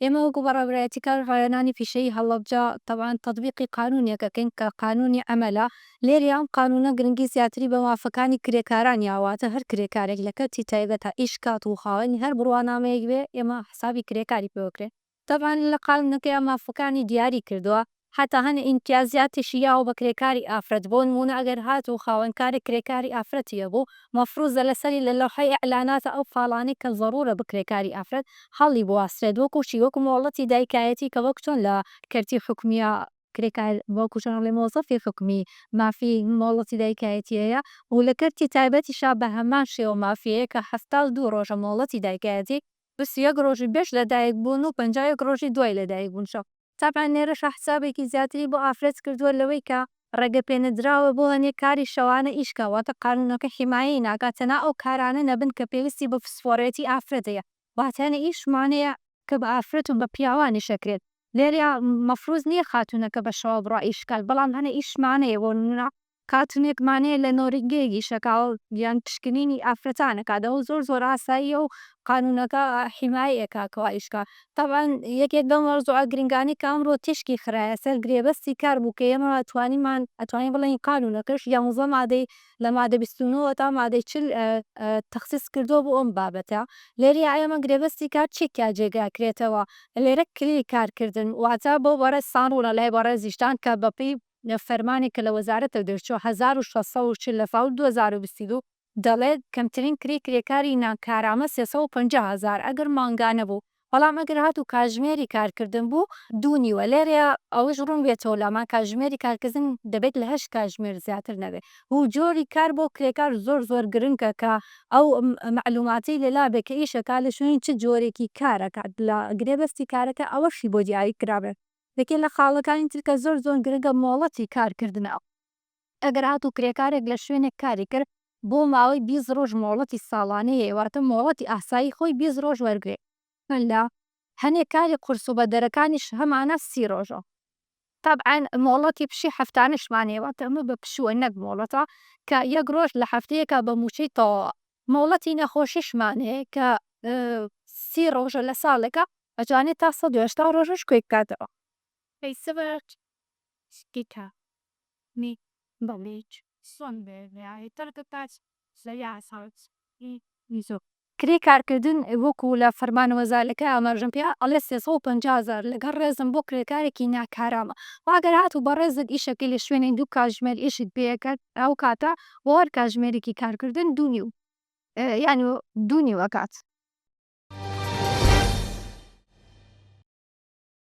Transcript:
ئێمە وەکو بەڕێوەبەرایەتی کار و ڕاهێنانی پیشەیی هەڵەبجە تەبعەن تەتبیقی قانونێک ئەکەین کە قانونی عەمەلە. لێرەیا ئەم قانونە گرنگی زیاتری بە مافەکانی کرێکاران یاوە، واتە هەر کرێکارێک لە کەرتی تایبەتا ئیش کات و خاوەنی هەر بڕوانامەیەک بێ ئێمە حسابی کرێکاری پێوە کرێ. تەبعەن لە قانونەکەیا مافەکانی دیاری کردووە، حەتا هەنێ ئیمتیازاتیشی یاوە بە کرێکاری ئافرەت، بۆ نموونە ئەگەر هاتوو خاوەن کارێک کرێکاری ئافرەتی هەبوو مەفروزە لەسەری لە لەوحەی ئیعلاناتا ئەو خاڵانەی کە زەڕورە بە کرێکاری ئافرەت هەڵی بواسرێت وەکو چی وەکو مۆڵەتی دایکایەتی کە وەک چۆن لە کەرتی حکومییا کرێکار وەکو چۆن ئەڵێ مۆزەفی حکومی مافی مۆڵەتی دایکایەتی هەیە و لە کەرتی تایبەتیشا بە هەمان شێوە مافی هەیە کە 72 ڕۆژە مۆڵەتی دایکایەتی، 21 ڕۆژی پێش لەدایک بوون و 51 ڕۆژی دوای لەدایک بوونشە. تەبعەن لێرەشا حسابێکی زیاتری بۆ ئافرەت کردووە لەوەی کە ڕێگە پێنەدراوە بۆ هەنێ کاری شەوانە ئیش کا، واتە قانونەکە حیمایەی ناکا تەنها ئەو کارانە نەبن کە پێویستی بە پسپۆڕێتی ئافرەت هەیە، واتە هەنێ ئیشمان هەیە کە بە ئافرەت و بە پیاوانیش ئەکرێت، لێرەیا مەفروز نیە خاتوونەکە بە شەوە بڕوا ئیش کات، بەڵام هەنێ ئیشمان هەیە بۆ نموونە خاتوونێکمان هەیە لە نۆرینگەیەک ئیش ئەکا یان پشکنینی ئافرەتان ئەکات، ئەوە زۆر زۆر ئاساییە و قانوونەکە حیمایەی ئەکا کەوا ئیش کا. تەبعەن یەکێک لەو مەوزوعە گرنگانەی کە ئەمڕۆ تیشکی خرایە سەر گرێبەستی کار بوو کە ئێمە توانیمان ئەتوانین بڵێین قانوونەکەش 11 مادەی لە مادە 29 تا مادەی 40 تەخسیس کردووە بۆ ئەم بابەتە. لێرەیا ئێمە گرێبەستی کار چی تیا جێگا کرێتەوە؟ لێرە کرێی کارکردن واتە بۆ بەڕێزتان ڕوونە لای بەڕێزیشتان کە بەپێی فەرمانێک کە لە وەزارەتەوە دەرچووە 1640 لە ساڵی 2022 دەڵێت کەمترین کرێی کرێکاری ناکارامە 350 هەزار ئەگەر مانگانە بوو، بەڵام ئەگەر هاتوو کاتژمێری کارکردن بوو دوو نیوە. لێرەیا ئەوەش ڕوون بێتەوە لامان کاتژمێری کارکردن دەبێت لە هەشت کاتژمێر زیاتر نەبێت و جۆری کار بۆ کرێکار زۆر زۆر گرنگە کە ئەو مەعلوماتەی لەلا بێت کە ئیش ئەکات لە شوێنی چ جۆرێکی کار ئەکات لە گرێبەستی کارەکە ئەوەشی بۆ دیاری کرابێت. یەکێ لە خاڵەکانی تر کە زۆر زۆر گرنگە مۆڵەتی کارکردنە. ئەگەر هاتوو کرێکارێک لە شوێنێک کاری کرد بۆ ماوەی 20 ڕۆژ مۆڵەتی ساڵانەی هەیە، واتە مۆڵەتی ئاسایی خۆی 20 ڕۆژ وەرگرێ. لە هەنێ کاری قورس و بەدەرەکانیش هەمانە 30 ڕۆژە. تەبعەن مۆڵەتی پشووی هەفتانەشمان هەیە، واتە ئەمە بە پشووە نەک مۆڵەتە کە یەک ڕۆژ لە هەفتەیەکا بە مووچەی تەواوە. مۆڵەتی نەخۆشیشمان هەیە کە 30 ڕۆژە لە ساڵێکا ئەتوانێت تا 180 ڕۆژش کۆی بکاتەوە. کرێی کارکردن وەکو لە فەرمانە وەزارەکە ئاماژەم پێ ئەڵێ 350 هەزار لەگەڵ ڕێزم بۆ کرێکارێکی ناکارامە. خۆ ئەگەر هاتوو بەڕێزت ئیشەکەی لە شوێنێک دوو کاتژمێر ئیشت پێ ئەکرد ئەو کاتە بۆ هەر کاتژمێرێکی کارکردن دوو نیو یانی دوو نیو ئەکات.